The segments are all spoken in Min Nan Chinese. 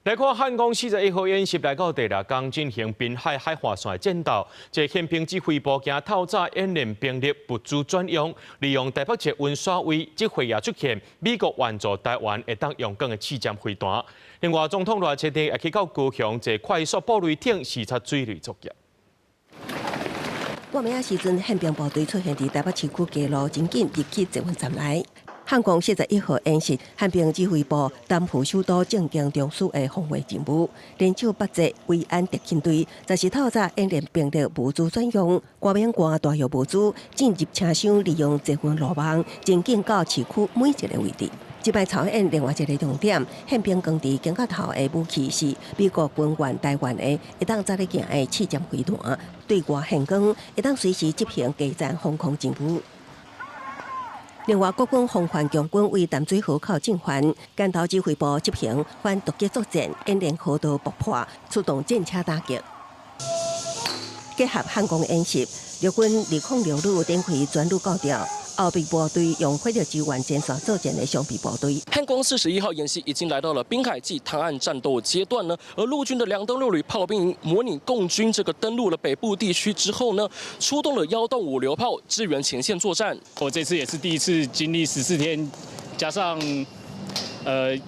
來看漢光41號演習來到第六工進行濱海海岸線的戰鬥，這憲兵指揮部今透早演練兵力物資轉用，利用台北捷運刷位，這回也出現美國援助台灣會當勇敢的刺針飛彈。另外，總統賴清德也去到高雄坐快速布雷艇視察水雷作業。半暝仔時陣，憲兵部隊出現佇台北市區街路，真緊入去捷運站內。漢光41號演習，憲兵指揮部擔負首都政經中樞的防衛任務，聯手北捷維安特勤隊，就是透早演練兵力物資轉用，歌名關大藥物資進入車廂，利用捷運路網，前進到市區每一个位置。這擺操演另外一个重點，憲兵扛佇肩胛頭的武器是美國軍援台灣的，會當走咧行的刺針飛彈，對外獻光，會當隨時執行基層防空任務。另外，國軍防範強軍為淡水河口進犯，竿頭指揮部執行反突擊作戰，演練河道爆破，出動戰車打擊。結合漢光演習，陸軍206旅展開全旅甲調，後備部隊用火力支援前線作戰的常備部隊。漢光41號演習已經來到了濱海暨灘岸戰鬥階段呢，而陸軍的2登6旅炮兵營模擬共軍這個登陸了北部地區之後呢，出動了1洞5榴炮支援前線作戰。我這次也是第一次經歷14天，加上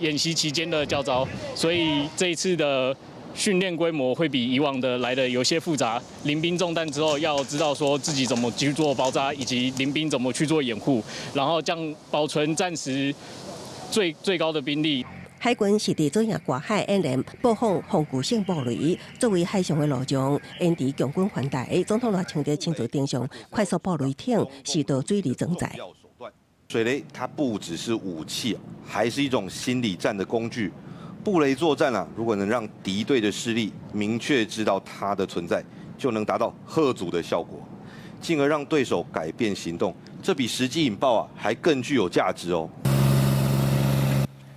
演習期間的教召，所以這一次的訓練規模會比以往的來的有些複雜。臨兵中彈之後，要知道說自己怎麼去做包紮，以及臨兵怎麼去做掩護，然後將保存戰時最最高的兵力。海軍是佇左營外海演練布放防禦性布雷，作為海上的路障，延遲共軍犯台。總統賴清德親自登上快速布雷艇，視導水雷裝載。水雷它不只是武器，還是一種心理戰的工具。布雷作戰啊，如果能讓敵對的勢力明確知道它的存在，就能達到嚇阻的效果，進而讓對手改變行動。這比實際引爆啊還更具有價值哦。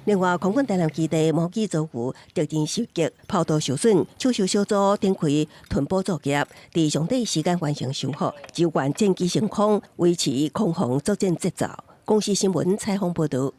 另外，空軍台南基地模擬遭遇敵人襲擊，跑道受損，搶修小組展開屯補作業，佇上短時間完成修復，支援戰機升空，維持空防作戰節奏。公視新聞採訪報導。